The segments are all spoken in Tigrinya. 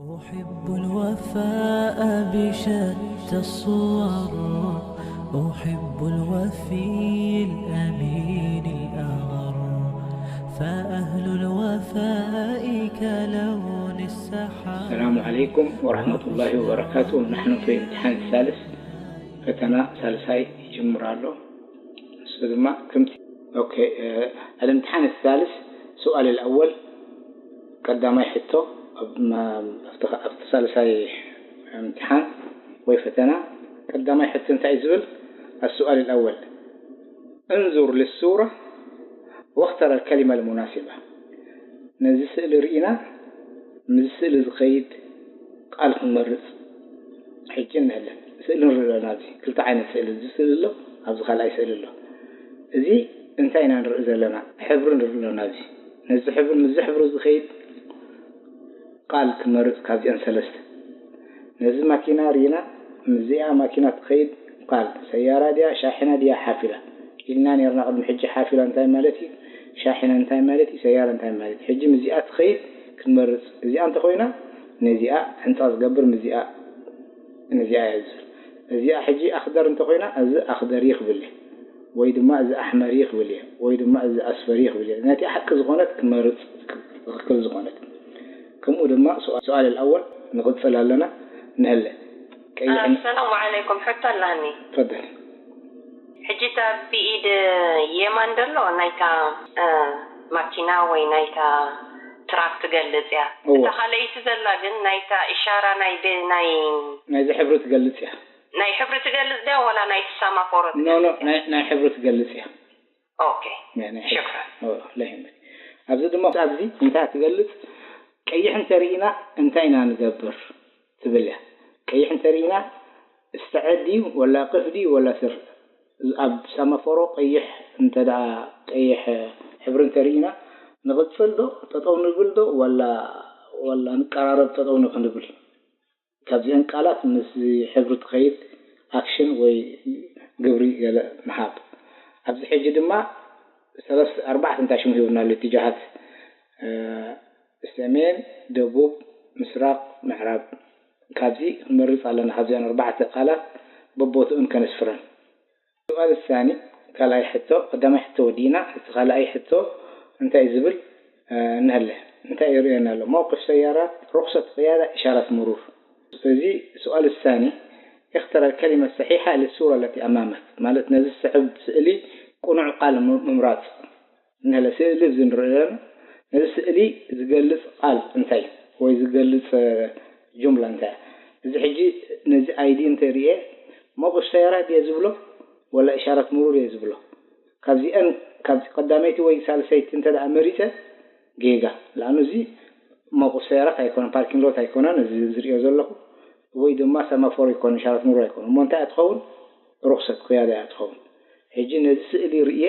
أحب الوفاء بشتى الصور، أحب الوفي الأمين الأغر، فأهل الوفاء كلون السحاب. السلام عليكم ورحمة الله وبركاته. نحن في امتحان الثالث، ፈተና ሳልሳይ ይጅምር ኣሎ። እሱ ድማ ከምቲ ኦኬ፣ እ፣ الامتحان الثالث سؤال الأول ቀዳማይ ሕቶ ኣብ ማ-፣ ኣብቲ ኸ-፣ ኣብቲ ሳልሳይ እምትሓን ወይ ፈተና ቀዳማይ ሕቶ እንታይ እዩ ዝብል? السؤال الأول، انظر للصورة واختر الكلمة المناسبة። ነዚ ስእሊ ርኢና፣ ምስዚ ስእሊ ዝኸይድ ቃል ክንመርጽ ሕጂ ንህለ። ስእሊ ንርኢ ኣለና። ኣብዚ ክልተ ዓይነት ስእሊ፣ እዚ ስእሊ ኣሎ፣ ኣብዚ ካልኣይ ስእሊ ኣሎ። እዚ እንታይ ኢና ንርኢ ዘለና? ሕብሪ ንርኢ ኣለና። ኣብዚ ነዚ ሕብሪ፣ ምስዚ ሕብሪ ዝኸይድ ቃል ክንመርጽ ካብዚአን ሰለስተ። ነዚ ማኪና ርኢና፣ ምስዚኣ ማኪና ትኸይድ ቃል፣ ሰያራ ድያ፣ ሻሒና ድያ፣ ሓፊላ ኢልና ነርና ቅድሚ ሕጂ። ሓፊላ እንታይ ማለት እዩ? ሻሒና እንታይ ማለት እዩ? ሰያራ እንታይ ማለት እዩ? ሕጂ ምስዚኣ ትኸይድ ክንመርጽ። እዚኣ እንተኾይና ነዚኣ ሕንጻ ዝገብር ምስዚኣ፣ ነዚኣ እያ ዝብል። እዚኣ ሕጂ ኣኽደር እንተኾይና፣ እዚ ኣኽደር እዩ ክብል እየ። ወይ ድማ እዚ ኣሕመር እዩ ክብል እየ። ወይ ድማ እዚ ኣስፈር እዩ ክብል እየ። ነቲ ሓቂ ዝኾነት ክመርጽ፣ ትኽክል ዝኾነት። ከምኡ ድማ ሱኣ-፣ ሱኣል ኣልኣወል ንቕጽል ኣለና። ንህለ። ቀይሕ ን-፣ ኣሰላሙ ዓለይኩም። ሕቶ ኣላኒ። ተፈደል። ሕጂ እታ ብኢድ የማን ዘሎ ናይታ፣ እ፣ ማኪና ወይ ናይታ ትራክ ትገልጽ እያ። እወ። እታ ካልኣይቲ ዘላ ግን ናይታ ኢሻራ ናይ ብ-፣ ናይ ናይዚ ሕብሪ ትገልጽ እያ። ናይ ሕብሪ ትገልጽ ድያ ዋላ ናይቲ ሰማፎሮ ኖ፣ ኖ፣ ትገልጽ እያ? ናይ፣ ናይ ሕብሪ ትገልጽ እያ። ኦኬ። ናይ፣ ናይ ሕብሪ። ሽክራን። ኦ፣ لا يهمك። ኣብዚ ድማ ኣብዚ እንታይ ትገልጽ? ቀይሕ እንተርኢና እንታይ ኢና ንገብር? ትብል እያ። ቀይሕ እንተርኢና እስተዐድ ድዩ ወላ ቅፍ ድዩ ወላ ስር? ኣብ ሰማፎሮ ቀይሕ እንተ ደኣ፣ ቀይሕ ሕብሪ እንተርኢና ንቕጽል ዶ? ጠጠው ንብል ዶ? ወላ፣ ወላ ንቀራረብ ጠጠው ንክንብል? ካብዚአን ቃላት ምስ ሕብሪ ትኸይድ ኣክሽን ወይ ግብሪ ገለ ምሃብ። ኣብዚ ሕጂ ድማ ሰለስተ፣ ኣርባዕተ እንታይ ሽሙ ሂቡና ኣሎ፣ اتجاهات፣ እ፣ ሰሜን፣ ደቡብ፣ ምስራቕ፣ ምዕራብ። ካብዚ ክንመርጽ ኣለና፣ ካብዚአን ኣርባዕተ ቃላት በቦትኡን ከነስፍረን። ሱኣል ሳኒ፣ ካልኣይ ሕቶ፣ ቀዳማይ ሕቶ ወዲእና፣ እቲ ካልኣይ ሕቶ እንታይ እዩ ዝብል? እ፣ ንሀለ፣ እንታይ ይርእየና ኣሎ? موقف سيارات، رخصة قيادة، إشارة مرور። እዚ ሱኣል ሳኒ፣ اختر الكلمة الصحيحة للصورة التي أمامك። ማለት ነዚ ዝስዕብ ስእሊ ቅኑዕ ቃል ም-፣ ምምራጽ። ንሀለ ስእሊ እዚ ንርኢ ዘለና፣ ነዚ ስእሊ ዝገልጽ ቃል እንታይ ወይ ዝገልጽ፣ እ፣ ጁምላ እንታይ? እዚ ሕጂ ነዚ ኣይዲ እንተርእየ፣ موقف سيارات ድየ ዝብሎ ወላ إشارة مرور እየ ዝብሎ? ካብዚአን፣ ካብዚ ቀዳመይቲ ወይ ሳልሰይቲ እንተ ደኣ መሪጸ፣ ጌጋ። ለኣኑ እዚ موقف سيارات ኣይኮነን፣ ፓርኪንግ ሎት ኣይኮነን፣ እዚ ዝርእዮ ዘለኹ፣ ወይ ድማ ሰማፎር ኣይኮነን፣ إشارة مرور ኣይኮነን። እሞ እንታይ እያ ትኸውን? رخصة قيادة እያ ትኸውን። ሕጂ ነዚ ስእሊ ርእየ፣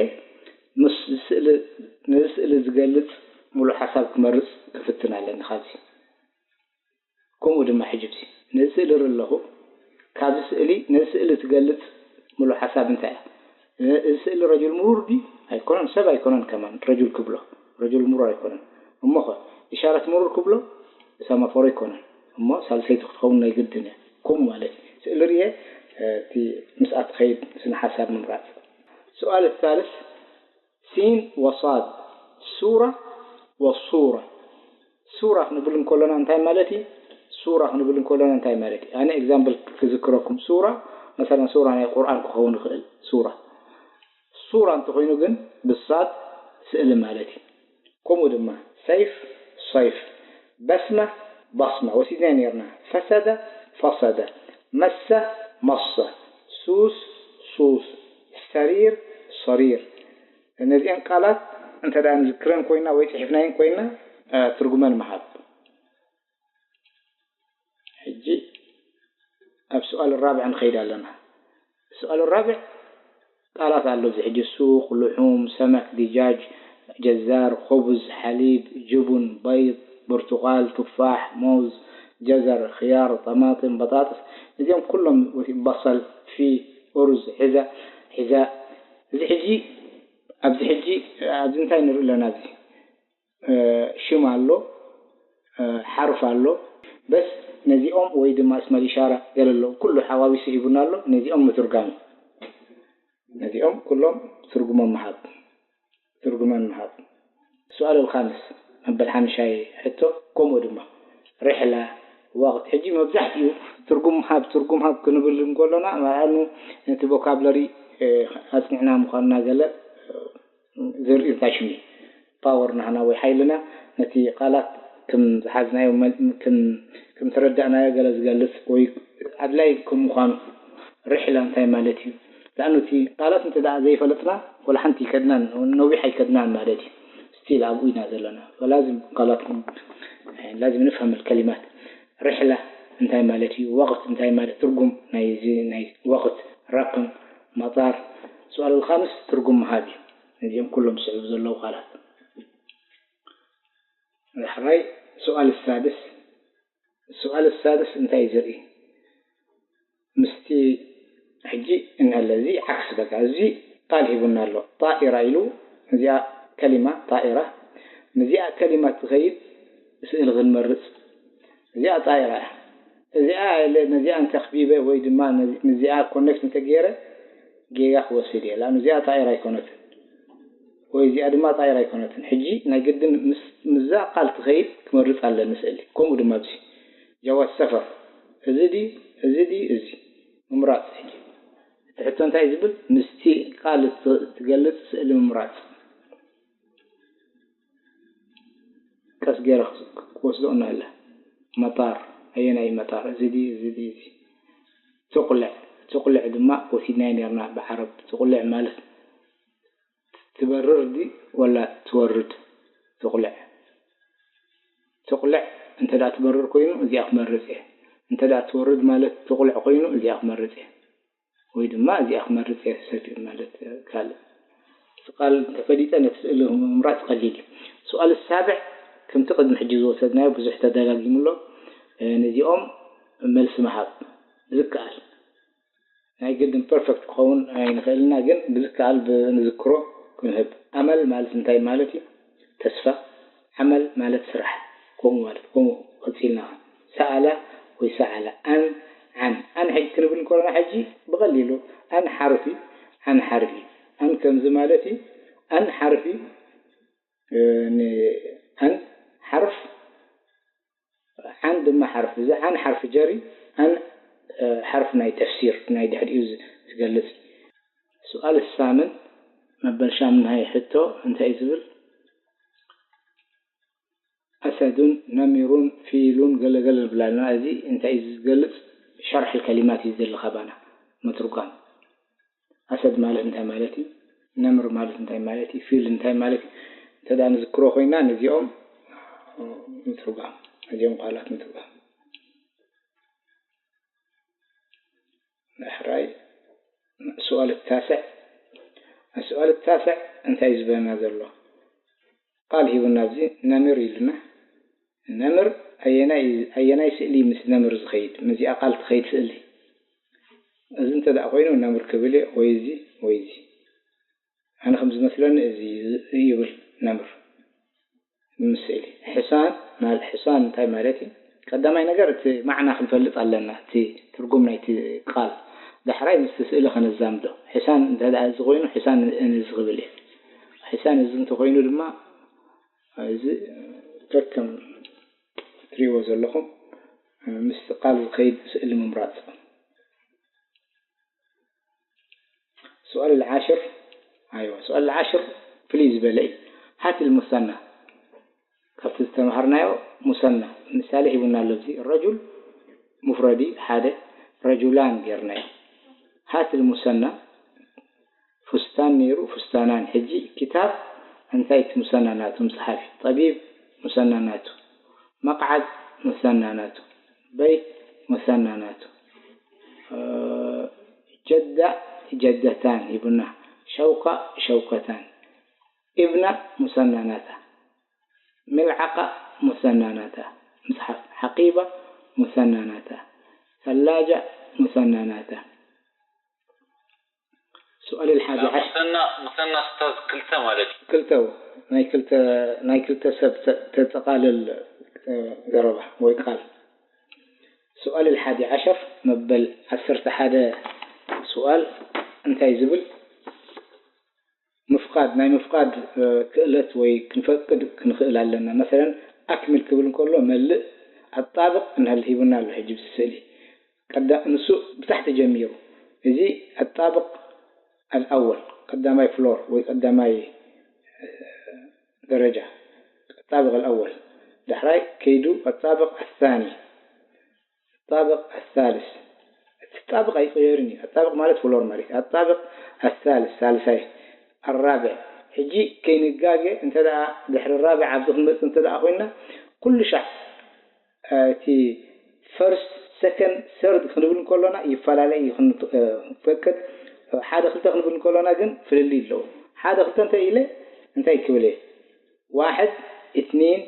ምስ ስእሊ፣ ነዚ ስእሊ ዝገልጽ ሙሉእ ሓሳብ ክመርጽ ክፍትን ኣለኒ። ካብዚ ከምኡ ድማ ሕጂ፣ እዚ ነዚ ስእሊ እርኢ ኣለኹ። ካብዚ ስእሊ፣ ነዚ ስእሊ ትገልጽ ሙሉእ ሓሳብ እንታይ እያ? እዚ ስእሊ ረጁል ምሩር ድዩ? ኣይኮነን፣ ሰብ ኣይኮነን ከማን ረጁል ክብሎ፣ ረጁል ምሩር ኣይኮነን። እሞ ኸ፣ إشارة مرور ክብሎ፣ ሰማፎር ኣይኮነን። እሞ ሳልሰይቲ ክትኸውን ናይ ግድን እያ። ከምኡ ማለት እዩ። ስእሊ ርእየ፣ እቲ ምስኣ ትኸይድ ስነ ሓሳብ ምምራጽ። ሱኣል ሳልስ፣ ሲን ወሳድ፣ ሱራ ወሱራ። ሱራ ክንብል እንከሎና እንታይ ማለት እዩ? ሱራ ክንብል እንከሎና እንታይ ማለት እዩ? ኣነ ኤግዛምፕል ክዝክረኩም። ሱራ፣ መሰለን ሱራ ናይ ቁርኣን ክኸውን ይኽእል፣ ሱራ። ሱራ እንተኾይኑ ግን ብሳድ ስእሊ ማለት እዩ። ከምኡ ድማ ሰይፍ፣ ሰይፍ፣ በስመ፣ በስመ ወሲድና ነርና። ፈሰደ፣ ፈሰደ፣ መሰ፣ መሰ፣ ሱስ፣ ሱስ፣ ሰሪር፣ ሰሪር። እነዚአን ቃላት እንተ ደኣ ንዝክረን ኮይና ወይ ጽሒፍናየን ኮይና፣ እ፣ ትርጉመን ምሃብ። ሕጂ ኣብ ሱኣል ራብዕ ንኸይድ ኣለና። ሱኣል ራብዕ ቃላት ኣሎ። እዚ ሕጂ ሱቕ፣ ልሑም፣ ሰመክ፣ ዲጃጅ፣ ጀዛር፣ ኹቡዝ፣ ሓሊብ፣ ጅቡን፣ በይድ፣ ብርቱቓል፣ ቱፋሕ፣ ሞዝ፣ ጀዘር፣ ኽያር፣ ጠማጥም፣ በጣጥስ፣ እዚኦም ኩሎም፣ በሰል፣ ፊ፣ ኡርዝ፣ ሒዛ፣ ሒዛ። እዚ ሕጂ፣ ኣብዚ ሕጂ፣ ኣብዚ እንታይ ንርኢ ኣለና? ኣብዚ እ፣ ሽም ኣሎ፣ እ፣ ሓርፍ ኣሎ። በስ ነዚኦም ወይ ድማ እስመል ኢሻራ ገለ ኣለዉ። ኩሉ ሓዋዊሱ ሂቡና ኣሎ። ነዚኦም ምትርጋም እዩ። ነዚኦም ኩሎም ትርጉሞም ምሃብ፣ ትርጉመን ምሃብ። ሱኣል ኣልኻምስ፣ መበል ሓምሻይ ሕቶ፣ ከምኡ ድማ ርሕላ፣ ወቕት። ሕጂ መብዛሕትኡ ትርጉም ሃብ፣ ትርጉም ሃብ ክንብል እንከሎና፣ መኣኑ ነቲ ቮካብለሪ፣ እ፣ ኣጽኒዕና ምዃንና ገለ፣ እ፣ ዘርኢ እንታይ ሽሙ እዩ? ፓወር ናህና ወይ ሓይልና ነቲ ቃላት ከም ዝሓዝናዮ መል-፣ ከም፣ ከም ተረዳእናዮ ገለ ዝገልጽ ወይ ኣድላይ ከም ምዃኑ። ርሕላ እንታይ ማለት እዩ? ደኣኑ እቲ ቃላት እንተ ደኣ ዘይፈለጥና፣ ወላ ሓንቲ ኣይከድናን፣ ነዊሕ ኣይከድናን ማለት እዩ። ስቲል ኣብኡ ኢና ዘለና። ፈላዝም ቃላት፣ ላዝም ንፍሀም ከሊማት። ርሕላ እንታይ ማለት እዩ? ወቕት እንታይ ማለት? ትርጉም ናይ እዚ፣ ናይ ወቕት፣ ረቅም፣ መጣር። ሱኣል ኣልኻምስ ትርጉም ምሃብ እዩ። እዚኦም ኩሎም ዝስዕቡ ዘለዉ ቃላት። ዳሕራይ ሱኣል ሳድስ። ሱኣል ሳድስ እንታይ እዩ ዘርኢ? ምስቲ ሕጂ እንሀለ፣ እዚ ዓክስ በቃ፣ እዚ ቃል ሂቡና ኣሎ። ጣኢራ ኢሉ፣ እዚኣ ከሊማ ጣኢራ፣ ምስዚኣ ከሊማ ትኸይድ ስእሊ ክንመርጽ። እዚኣ ጣኢራ እያ። እዚኣ ኢለ ነዚኣ እንተኽቢበ ወይ ድማ ነዚ-፣ ምስዚኣ ኮኔክት እንተገይረ ጌጋ ክወስድ እየ። ለኣኑ እዚኣ ጣኢራ ኣይኮነትን። ወይ እዚኣ ድማ ጣኢራ ኣይኮነትን። ሕጂ ናይ ግድን ምስ-፣ ምስዛ ቃል ትኸይድ ክመርጽ ኣለኒ ስእሊ። ከምኡ ድማ ኣብዚ ጀዋዝ ሰፈር። እዚ ድዩ? እዚ ድዩ? እዚ? ምምራጽ። ሕጂ እቲ ሕቶ እንታይ ዝብል? ምስቲ ቃል እት-፣ እትገልጽ ስእሊ ምምራጽ። ቀስ ገይረ ክስ-፣ ክወስዶ እናሃለ። መጣር። ኣየናይ መጣር? እዚ ድዩ? እዚ ድዩ? እዚ? ትቑልዕ። ትቑልዕ ድማ ወሲድናዮ ነርና ብዓረብ። ትቑልዕ ማለት ትበርር ድዩ ወላ ትወርድ? ትቑልዕ። ትቑልዕ እንተ ደኣ ትበርር ኮይኑ እዚኣ ክመርጽ እየ። እንተ ደኣ ትወርድ ማለት ትቑልዕ ኮይኑ እዚኣ ክመርጽ እየ። ወይ ድማ እዚኣ ክመርጽ እየ፣ ሰፊኡ ማለት ካልእ። እቲ ቃል እንተፈሊጠ ነቲ ስእሊ ምምራጽ ቀሊል እዩ። ሱኣል ሳብዕ፣ ከምቲ ቅድሚ ሕጂ ዝወሰድናዮ ብዙሕ ተደጋጊሙ ኣሎ። እ፣ ነዚኦም መልሲ ምሃብ ዝከኣል። ናይ ግድን ፐርፈክት ክኸውን ኣይንኽእልና፣ ግን ብዝከኣል ብ-፣ ንዝክሮ ክንህብ። ኣመል ማለት እንታይ ማለት እዩ? ተስፋ። ዓመል ማለት ስራሕ። ከምኡ ማለት፣ ከምኡ ቀጺልና። ሰኣላ ወይ ሰዓላ። ኣን፣ ዓን። ኣን ሕጂ ክንብል እንከለና ሕጂ ብቐሊሉ ኣን ሓርፊ፣ ዓን ሓርፊ። ኣን ከምዚ ማለት እዩ። ኣን ሓርፊ፣ እ፣ ን-፣ ኣን ሓርፍ፣ ዓን ድማ ሓርፍ። እዚ ዓን ሓርፍ ጀሪ፣ ኣን፣ እ፣ ሓርፍ ናይ ተፍሲር፣ ናይ ድሕሪኡ ዝ-፣ ዝገልጽ። ሱኣል ሳምን መበል ሻምናይ ሕቶ እንታይ እዩ ዝብል? ኣሰዱን ነሚሩን ፊሉን ገለ ገለ ንብላልና። እዚ እንታይ እዩ ዝገልጽ? ሸርሒ ከሊማት እዩ ዝደሊ ካባና፣ ምትርጓም። ኣሰድ ማለት እንታይ ማለት እዩ? ነምር ማለት እንታይ ማለት እዩ? ፊል እንታይ ማለት እዩ? እንተ ደኣ ንዝክሮ ኮይና፣ ነዚኦም ምትርጓም፣ ነዚኦም ቃላት ምትርጓም። ዳሕራይ ሱኣል ታስዕ። ሱኣል ታስዕ እንታይ እዩ ዝበለና ዘሎ? ቃል ሂቡና ኣብዚ ነምር ኢሉና። ነምር ኣየናይ፣ ኣየናይ ስእሊ ምስ ነምር ዝኸይድ? ምስዚኣ ቃል ትኸይድ ስእሊ። እዚ እንተ ደኣ ኮይኑ ነምር ክብል እየ፣ ወይ እዚ ወይ እዚ። ኣነ ከም ዝመስለኒ እዚ ይብል ነምር ምስ ስእሊ። ሕሳን ማል-፣ ሕሳን እንታይ ማለት እዩ? ቀዳማይ ነገር እቲ ማዕና ክንፈልጥ ኣለና፣ እቲ ትርጉም ናይቲ ቃል። ዳሕራይ ምስቲ ስእሊ ከነዛምዶ። ሕሳን እንተ ደኣ እዚ ኮይኑ ሕሳን እዚ ክብል እየ። ሕሳን እዚ እንተኾይኑ ድማ እዚ ከከም ትሪእዎ ዘለኹም ምስቲ ቃል ዝኸይድ ስእሊ ምምራጽ። ሱኣል ዓሽር፣ ኣይዋ፣ ሱኣል ዓሽር ፍልይ ዝበለ እዩ። ሃት ልሙሰና፣ ካብቲ ዝተምሃርናዮ ሙሰና ምሳሌ ሂቡና ኣሎ። እዚ ረጁል ሙፍረዲ ሓደ፣ ረጁላን ጌርናዮ። ሃት ልሙሰና፣ ፉስታን ነይሩ፣ ፉስታናን። ሕጂ ኪታብ እንታይ እቲ ሙሰና ናቱ? መጽሓፍ እዩ። ጠቢብ ሙሰና ናቱ። መቕዓድ ሙሰና ናቱ። በይት ሙሰና ናቱ። እ፣ ጀዳ ጀደታን ሂቡና። ሸውካ ሸውከታን። ኢብና ሙሰና ናታ። ሚልዓቃ ሙሰና ናታ። መጽሓፍ። ሓቂባ ሙሰና ናታ። ሰላጃ ሙሰና ናታ። ሱኣል ሓዲ ዓሽር። ሙሰና፣ ሙሰና ኡስታዝ ክልተ ማለት እዩ። ክልተ፣ ናይ ክልተ፣ ናይ ክልተ ሰብ ተ-፣ ተጠቓልል፣ እ፣ ዘረባ ወይ ቃል። ሱኣል ኣልሓዲ ዓሸር መበል ዓሰርተ ሓደ ሱኣል እንታይ ዝብል? ምፍቃድ፣ ናይ ምፍቃድ ክእለት ወይ ክንፈቅድ ክንክእል ኣለና። መሰለን ኣክሚል ክብል እንከሎ መልእ ኣጣብቕ እንሀል ሂቡና ኣሎ። ሕጂ ብዚ ስእሊ ቀዳ-፣ ንሱ ብታሕቲ ጀሚሩ። እዚ ኣጣብቕ ኣልኣወል፣ ቀዳማይ ፍሎር ወይ ቀዳማይ ደረጃ፣ ኣጣብቕ ኣልኣወል። ዳሕራይ ከይዱ ኣጣብቕ ኣሳኒ፣ ኣጣብቕ ኣሳልስ። እቲ ጣብቕ ኣይቅየርን እዩ። ኣጣብቕ ማለት ፍሎር ማለት እዩ። ኣጣብቕ ኣሳልስ፣ ሳልሳይ፣ ኣራብዕ። ሕጂ ከይንጋገ እንተ ደኣ ድሕሪ ራብዕ ኣብዚ ክንመጽእ እንተ ደኣ ኮይንና፣ ኩሉ ሻዕ እቲ ፈርስት፣ ሰከንድ፣ ሰርድ ክንብል እንከሎና ይፈላለ እዩ። ክንፈቅድ ሓደ ክልተ ክንብል እንከሎና ግን ፍልልይ ኣለዎ። ሓደ ክልተ እንተ ኢለ እንታይ ክብል እየ? ዋሕድ፣ እትኒን፣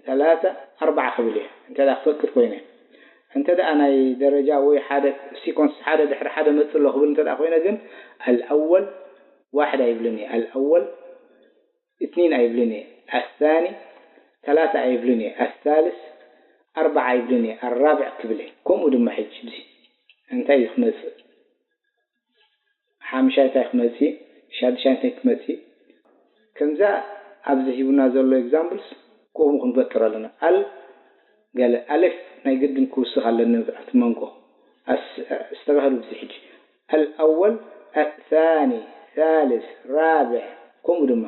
ሰላሳ፣ ኣርባዓ ክብል እየ። እንተ ደኣ ክፈቅድ ኮይነ። እንተ ደኣ ናይ ደረጃ ወይ ሓደ ሲኮንስ ሓደ ድሕሪ ሓደ መጽእ ኣሎ ክብል እንተ ደኣ ኮይነ ግን ኣልኣወል ዋሕድ ኣይብልን እየ። ኣልኣወል እትኒን ኣይብልን እየ። ኣሳኒ ሰላሳ ኣይብልን እየ። ኣሳልስ ኣርባዓ ኣይብልን እየ። ኣራብዕ ክብል እየ። ከምኡ ድማ ሕጂ እዚ እንታይ እዩ ክመጽእ? ሓምሻይ እንታይ ክመጽእ? ሻድሻይ እንታይ ክመጽእ? ከምዛ ኣብዚ ሂቡና ዘሎ ኤግዛምፕልስ ከምኡ ክንፈጥር ኣለና። ኣል ገለ ኣሌፍ ናይ ግድን ክውስኽ ኣለኒ ኣብቲ መንጎ። ኣስ-፣ ኣስተባህሉ ብዚ ሕጂ። ኣልኣወል፣ ኣሳኒ፣ ሳልስ፣ ራብዕ፣ ከምኡ ድማ።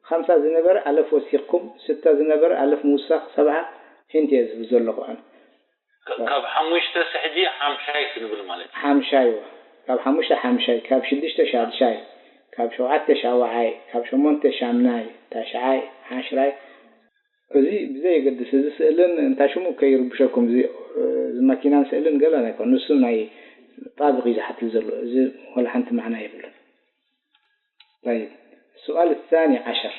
ኻምሳ ዝነበረ ኣለፍ ወሲኽኩም፣ ስታ ዝነበረ ኣለፍ ምውሳኽ፣ ሰብዓ፣ ሂንት እየ ዝብል ዘለኹ ኣነ። ከ-፣ ካብ ሓሙሽተ ስ-፣ ሕጂ ሓምሻይ ክንብል ማለት እዩ። ሓምሻይ፣ እወ። ካብ ሓሙሽተ ሓምሻይ፣ ካብ ሽዱሽተ ሻድሻይ፣ ካብ ሸውዓተ ሻውዓይ፣ ካብ ሸሞንተ ሻምናይ፣ ታሽዓይ፣ ዓሽራይ። እዚ ብዘየገድስ፣ እዚ ስእልን እንታይ ሽሙ ከይርብሸኩም፣ እዚ፣ እዚ ማኪናን ስእልን ገለ ኣይኮን፣ ንሱ ናይ ጣብቕ እዩ ዝሓትት ዘሎ። እዚ ወላ ሓንቲ ማዕና የብሉን። طيب، السؤال الثاني عشر.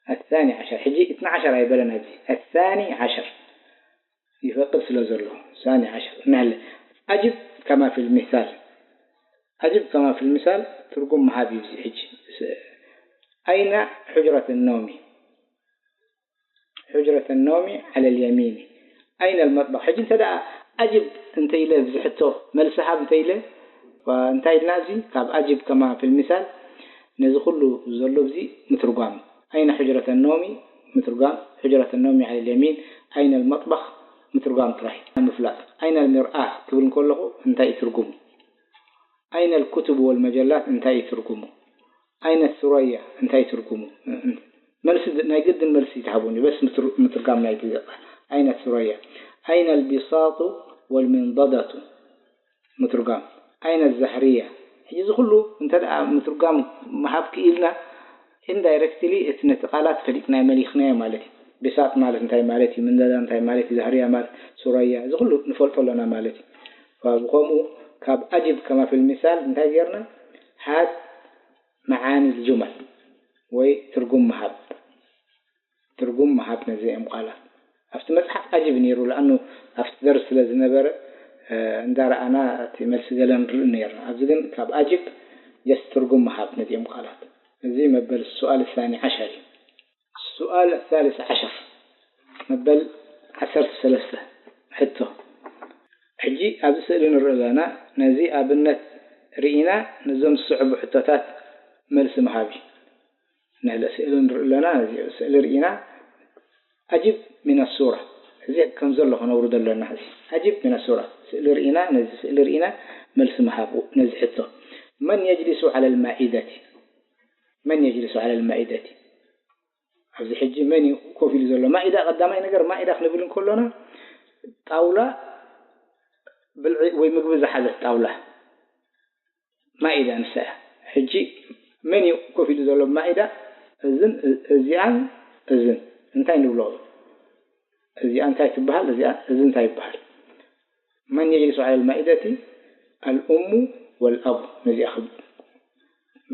الثاني عشر. ሕጂ اثنا عشر ኣይበለን ኣብዚ። الثاني عشر ይፈቅድ ስለ ዘሎ። ثاني عشر። ንሕለ أجب كما في المثال. أجب كما في المثال ትርጉም ምሃብ እዩ እዚ ሕጂ። ስ-፣ أين حجرة النوم؟ حجرة النوم على اليمين. أين المطبخ؟ ሕጂ እንተ ደኣ أجب እንተ ኢለ፣ ብዚ ሕቶ መልሲ ሃብ እንተ ኢለ፣ እንታይ ኢልና? እዚ ካብ أجب كما في المثال ነዚ ኩሉ ዘሎ እዚ ምትርጓም። أين حجرة النوم ምትርጓም፣ حجرة النوم على اليمين، أين المطبخ ምትርጓም ጥራይ፣ ምፍላጥ። أين المرآة ክብል እንከለኹ እንታይ እዩ ትርጉሙ? أين الكتب والمجلات እንታይ እዩ ትርጉሙ? أين الثريا እንታይ ትርጉሙ? መልሲ፣ ናይ ግድን መልሲ ትሃቡኒ፣ በስ ምትር-፣ ምትርጋም ናይቲ ቃል። أين الثريا؟ أين البساط والمنضدة ምትርጋም። أين الزهرية؟ ሕጂ እዚ ኩሉ እንተ ደኣ ምትርጋም ምሃብ ክኢልና፣ ኢንዳይረክትሊ እቲ ነቲ ቃላት ፈሊጥናዮ መሊኽናዮ ማለት እዩ። ቢሳጥ ማለት እንታይ ማለት እዩ? ምንደዳ እንታይ ማለት እዩ? ዛህርያ ማለት ሱረያ፣ እዚ ኩሉ ንፈልጦ ኣለና ማለት እዩ። ብኸምኡ ካብ أجب كما في المثال እንታይ ጌርና? ሃት መዓኒ الجمل ወይ ትርጉም ምሃብ። ትርጉም ምሃብ ነዚኦም ቃላት። ኣብቲ መጽሓፍ أجب ነይሩ፣ ለኣኑ ኣብቲ ደርስ ስለ ዝነበረ፣ እ፣ እንዳረኣና እቲ መልሲ ገለ ንርኢ ነይርና። ኣብዚ ግን ካብ أجب ጀስት ትርጉም ምሃብ ነዚኦም ቃላት። እዚ መበል السؤال الثاني عشر እዩ። السؤال الثالث عشر. መበል ዓሰርተ ሰለስተ፣ ሕቶ። ሕጂ ኣብዚ ስእሊ ንርኢ ኣለና። ነዚ ኣብነት ርኢና ነዞም ዝስዕቡ ሕቶታት መልሲ ምሃብ እዩ። ንሕለ ስእሊ ንርኢ ኣለና። ነዚ ስእሊ ርኢና أجب من الصورة። እዚ ከም ዘሎ ከነውርዶ ኣለና። እዚ أجب من الصورة። ስእሊ ርኢና፣ ነዚ ስእሊ ርኢና መልሲ ምሃብ ነዚ ሕቶ። من يجلس على المائدة؟ من يجلس على المائدة؟ ኣብዚ ሕጂ መን እዩ ኮፍ ኢሉ ዘሎ? ማኢዳ፣ ቀዳማይ ነገር ማኢዳ ክንብል እንከሎና ጣውላ ብልዒ ወይ ምግቢ ዝሓዘት ጣውላ። ማኢዳ ንሳ እያ። ሕጂ መን እዩ ኮፍ ኢሉ ዘሎ ማኢዳ? እዝን እ-፣ እዚኣን እዝን እንታይ ንብሎ? እዚኣ እንታይ ትበሃል? እዚኣ፣ እዚ እንታይ ይበሃል? من يجلس على المائدة؟ الأم والأب። ነዚኣ ክብል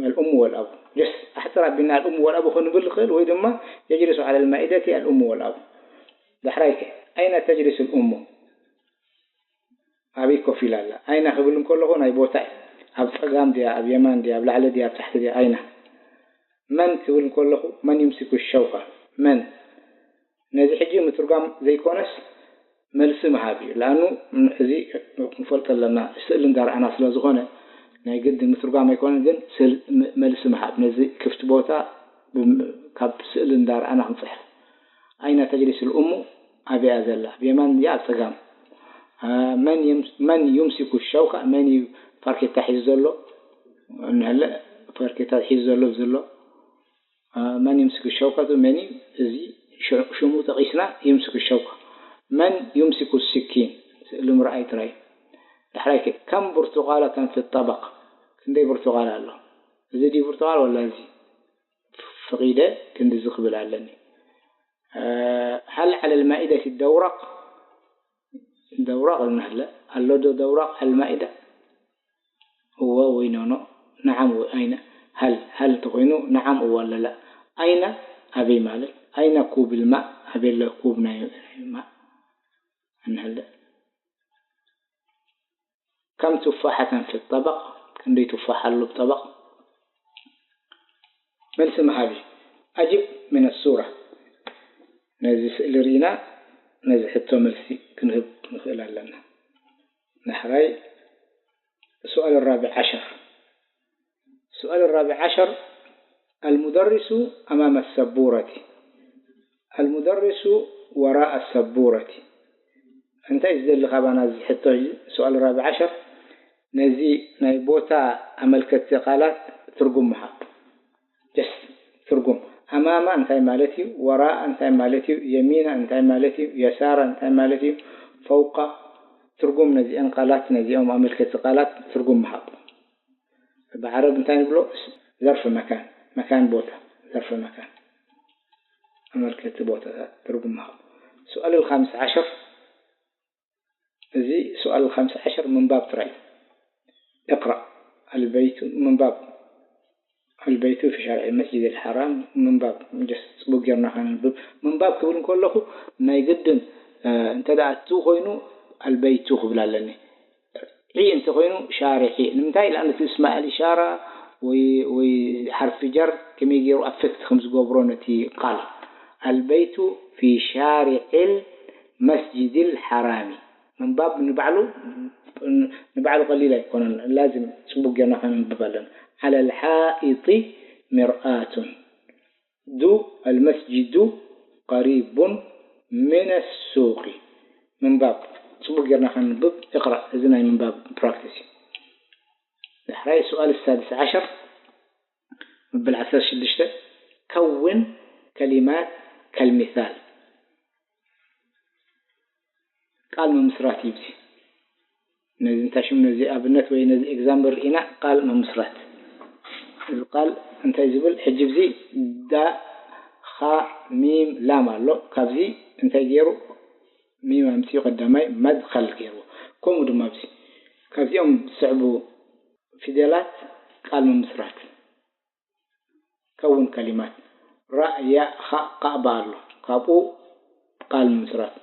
الأم والأب። ጀስት ኣሕጽር ኣቢልና الأم والأب ክንብል ንኽእል፣ ወይ ድማ يجلس على المائدة الأم والأب። ዳሕራይ ከ أين تجلس الأم؟ ኣበይ ኮፍ ኢላ ኣላ? أين ክብል እንከለኹ ናይ ቦታ እዩ። ኣብ ጸጋም ድያ፣ ኣብ የማን ድያ፣ ኣብ ላዕሊ ድያ፣ ኣብ ታሕቲ ድያ? أين። من ክብል እንከለኹ من يمسك الشوكة؟ من። ነዚ ሕጂ ምትርጓም ዘይኮነስ መልሲ ምሃብ እዩ። ለኣኑ እዚ ክንፈልጦ ኣለና፣ ስእሊ እንዳረኣና ስለ ዝኾነ ናይ ግድን ምትርጓም ኣይኮነን፣ ግን ስል-፣ ም-፣ መልሲ ምሃብ፣ ነዚ ክፍቲ ቦታ ብም-፣ ካብ ስእሊ እንዳረኣና ክንጽሕፍ። ኣይነ ተጅሊስ ልኡሙ፣ ኣበያ ዘላ? ብየማን ድያ ኣብ ጸጋም? አ፣ መን የም-፣ መን ዩምሲኩ ሸውካ? መን እዩ ፋርኬታ ሒዙ ዘሎ? እንሀለ ፋርኬታ ሒዙ ዘሎ ዘሎ መን ዩምሲኩ ሸውካ? መን እዩ? እዚ ሽ-፣ ሽሙ ጠቒስና ዩምሲኩ ሸውካ። መን ዩምሲኩ ስኪን? ስእሊ ምርኣይ ጥራይ። ዳሕራይ ከ ከም ብርቱቃላ ከም ፊ ጠበቕ፣ ክንደይ ብርቱቃል ኣሎ? እዚ ድዩ ብርቱቃል ወላ እዚ? ፈቒደ ክንድዚ ክብል ኣለኒ። እ፣ ሀል ዐለል ማኢደቲ ደውረቕ? ደውረቕ እንሀለ ኣሎ ዶ ደውረቕ ዐል ማኢዳ? እወ ወይ ኖኖ፣ ነዓም ወይ ኣይነ። ሀል፣ ሀል እንተኾይኑ ነዓም እወ ኣለላ። ኣይነ ኣበይ ማለት? ኣይነ ኩብ ልማእ፣ ኣበይ ኣሎ ኩብ ናይ፣ ናይ ማእ? እንሀለ ከም ቱፋሓተን ፊ ጠበቕ፣ ክንደይ ቱፋሕ ኣሎ ብጠበቕ? መልሲ መሃቢ፣ ኣጅብ ምን ሱራ። ነዚ ስእሊ ርኢና ነዚ ሕቶ መልሲ ክንህብ ንኽእል ኣለና። ዳሕራይ፣ ሱኣል ራብዕ ዓሸር። ሱኣል ራብዕ ዓሸር፣ ኣልሙደሪሱ ኣማመ ሰቡረቲ፣ ኣልሙደሪሱ ወራአ ሰቡረቲ። እንታይ እዩ ዝደሊ ካባና እዚ ሕቶ? እዚ ሱኣል ራብዕ ዓሸር፣ ነዚ ናይ ቦታ ኣመልከትቲ ቃላት ትርጉም ምሃብ። ጀስት ትርጉም። ኣማማ እንታይ ማለት እዩ? ወራኣ እንታይ ማለት እዩ? የሚና እንታይ ማለት እዩ? የሳራ እንታይ ማለት እዩ? ፈውቃ። ትርጉም ነዚአን ቃላት፣ ነዚኦም ኣመልከትቲ ቃላት ትርጉም ምሃብ። ብዓረብ እንታይ ንብሎ? ዘርፍ መካን፣ መካን ቦታ፣ ዘርፍ መካን። ኣመልከትቲ ቦታታት ትርጉም ምሃብ። ሱኣል ልኻምስ ዓሸር፣ እዚ ሱኣል ኻምሳ ዓሸር ምንባብ ጥራይ። እቅራእ። ኣልበይቱ ምንባብ። ኣልበይቱ ፊ ሻርዒ መስጂድ ልሓራም ምንባብ። ጀስት ጽቡቅ ጌርና ከነንብብ። ምንባብ ክብል እንከለኹ ናይ ግድን፣ እ፣ እንተ ደኣ ቱ ኮይኑ ኣልበይቱ ክብል ኣለኒ። ዒ እንተ ኮይኑ ሻርዒ። ንምንታይ? ለኣን እቲ እስማዕ ልሻራ ወይ፣ ወይ ሓርፊ ጀር ከመይ ገይሩ ኣፌክት ከም ዝገብሮ ነቲ ቃል። ኣልበይቱ ፊ ሻርዒ ልመስጂድ ልሓራሚ። ምንባብ ንባዕሉ፣ ንባዕሉ ቀሊል ኣይኮነን። ላዝም ጽቡቅ ጌርና ከነንብብ ኣለና። ዓለ ልሓኢጢ ሚርኣቱን። ዱ ኣልመስጂዱ ቀሪቡን ሚነ ሱቂ። ምንባብ ጽቡቅ ጌርና ከነንብብ። እቅራእ። እዚ ናይ ምንባብ ፕራክቲስ እዩ። ዳሕራይ ሱኣል ሳድስ ዓሸር፣ መበል ዓሰርተ ሽዱሽተ፣ ከውን ከሊማት ከልሚሳል። ቃል ምምስራት እዩ። እዚ ነዚ እንታይ ሽም፣ ነዚ ኣብነት ወይ ነዚ ኤግዛምፕል ርኢና ቃል ምምስራት። እዚ ቃል እንታይ ዝብል? ሕጂ እዚ ዳ፣ ኻ፣ ሚም፣ ላም ኣሎ። ካብዚ እንታይ ገይሩ? ሚም ኣምፅኡ ቀዳማይ መድኸል ገይሩ። ከምኡ ድማ ኣብዚ ካብዚኦም ዝስዕቡ ፊደላት ቃል ምምስራት። ከውን ከሊማት። ራእ፣ ያእ፣ ኻእ፣ ቃእ፣ ባእ ኣሎ። ካብኡ ቃል ምምስራት።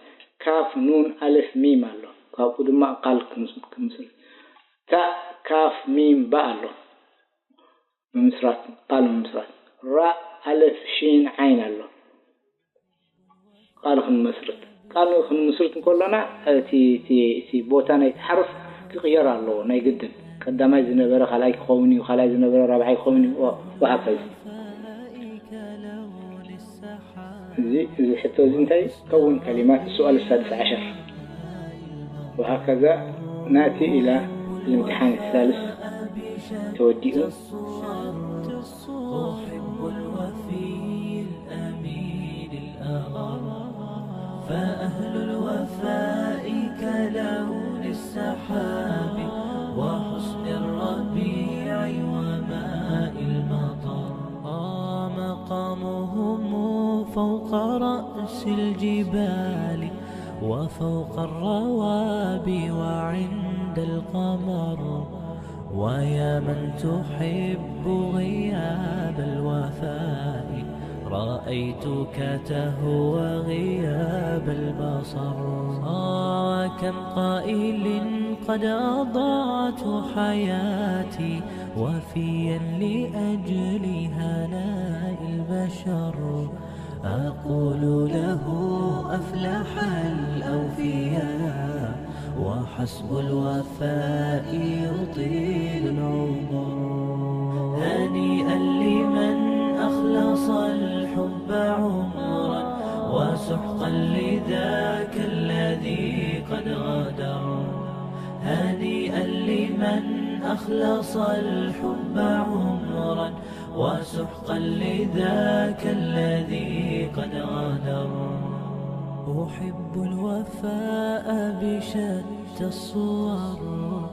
ካፍ፣ ኑን፣ ኣልፍ፣ ሚም ኣሎ። ካብኡ ድማ ቃል ክምስ-፣ ክምስርት። ታእ፣ ካፍ፣ ሚም፣ ባእ ኣሎ። ምምስራት፣ ቃል ምምስራት። ራእ፣ ኣልፍ፣ ሺን፣ ዓይን ኣሎ። ቃል ክንመስርት። ቃል ክንምስርት እንከሎና እቲ፣ እቲ፣ እቲ ቦታ ናይቲ ሓርፍ ክቕየር ኣለዎ፣ ናይ ግድን። ቀዳማይ ዝነበረ ካልኣይ ክኸውን እዩ፣ ካልኣይ ዝነበረ ራብዓይ ክኸውን እዩ፣ ወ-፣ ወሃከዚ። እዚ፣ እዚ ሕቶ እዚ እንታይ እዩ? ከውን ከሊማት ሱኣል ሳድስ ዓሸር። ወሃከዛ ናእቲ ኢላ ልምትሓን ሳልስ ተወዲኡ። أحب الوفي الأمين الأغر، فأهل الوفاء كلون السحاب، وحسن الربيع وماء المطر. آه، مقامهم فوق رأس الجبال، وفوق الروابي وعند القمر. ويا من تحب غياب الوفاء، رأيتك تهوى غياب البصر. آه، وكم قائل قد أضعت حياتي وفيا لأجل هناء البشر. أقول له أفلح الأوفياء، وحسب الوفاء يطيل العمر. هنيئا لمن أخلص الحب عمرا، وسحقا لذاك الذي قد غدر. هنيئا لمن أخلص الحب عمرا، وسحقا لذاك الذي قد غدر. أحب الوفاء بشتى الصور،